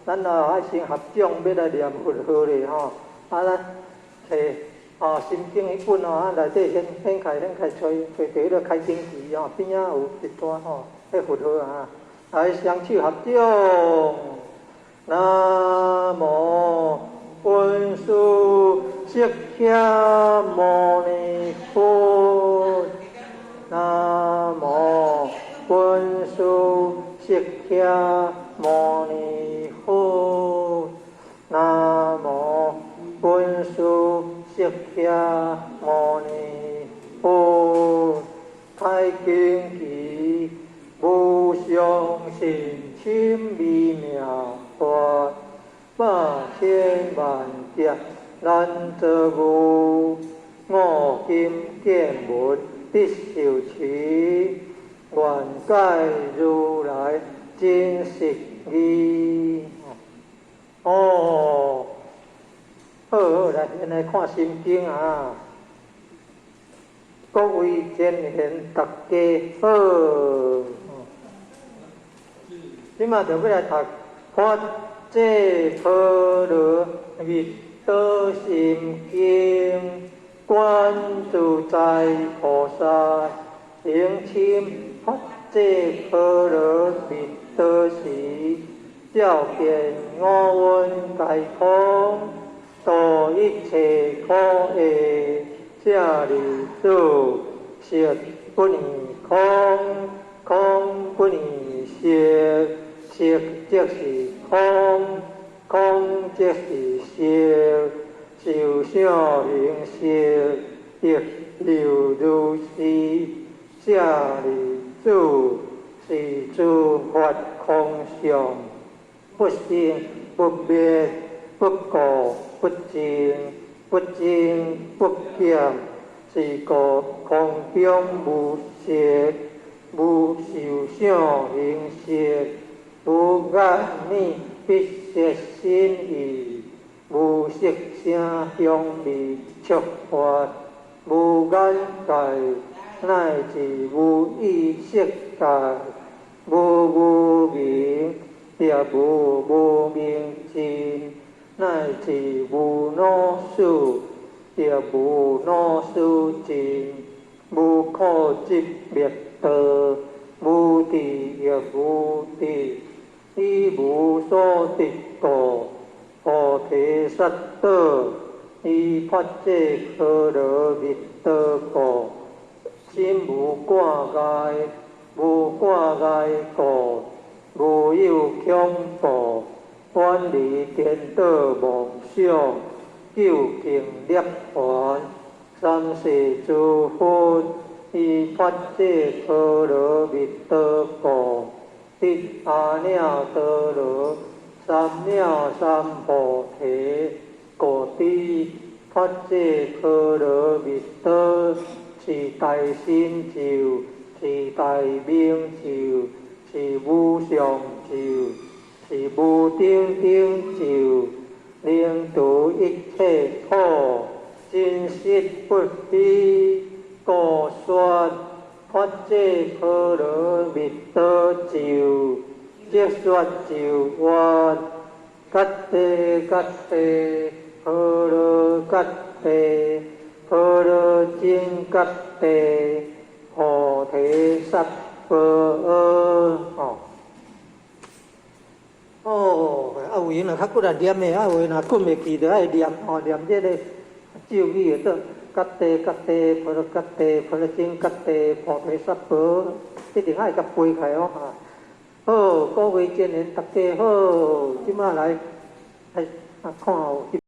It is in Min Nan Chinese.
咱啊愛先合掌欲來念佛號咧吼，啊咱提吼心經彼本吼，啊內底掀掀開掀開，揣揣著彼个開經旗吼，邊仔有一段吼，彼佛號啊，來雙手合掌，南無本師釋迦牟尼佛，南無本師釋迦牟尼佛，南無本師釋迦牟尼佛。開經旗，無上甚深微妙法，百千萬劫難遭遇。我今見聞得受持，願解如來真實義。哦，好，好，來，先來看心經啊。各位前賢，大家好。這馬就欲來讀《法界波羅蜜多心經》，觀自在菩薩行深法界波羅蜜多時，照見五蘊皆空，度一切苦厄。舍利子，色不異空，空不異色，色即是空，空即是色，受想行識，亦猶如是。舍利子，是諸法空相，不生不滅，不垢不淨，不增不減，是故空中無色，無受想行識，無眼耳鼻舌身意，無色聲香味觸法，無眼界，乃至無意識界，無無明，亦無無明盡，乃至無老死，亦無老死盡，無苦集滅道，無智亦無得，以無所得故，菩提薩埵，依法界波羅蜜多故，心無掛礙，無掛礙故，無有恐怖，遠離顛倒妄想，究竟涅槃。三世諸佛依法界波羅蜜多故，得阿耨多羅三藐三菩提。故知法界波羅蜜多是大神咒，是大明咒，是無上咒，是無頂頂咒，能度一切苦，真實不虛。故說法界波羅蜜多咒，即說咒曰：揭諦揭諦，波羅揭諦，波羅僧揭諦，菩提薩婆訶。哦，哦，啊有閒若較骨力念的，啊有閒若睏袂記就愛念吼，念這個咒語就做揭諦揭諦，波羅揭諦，波羅僧揭諦，菩提薩婆訶，一定愛共背起來哦哈。好，各位前賢大家好，這馬來來啊看有。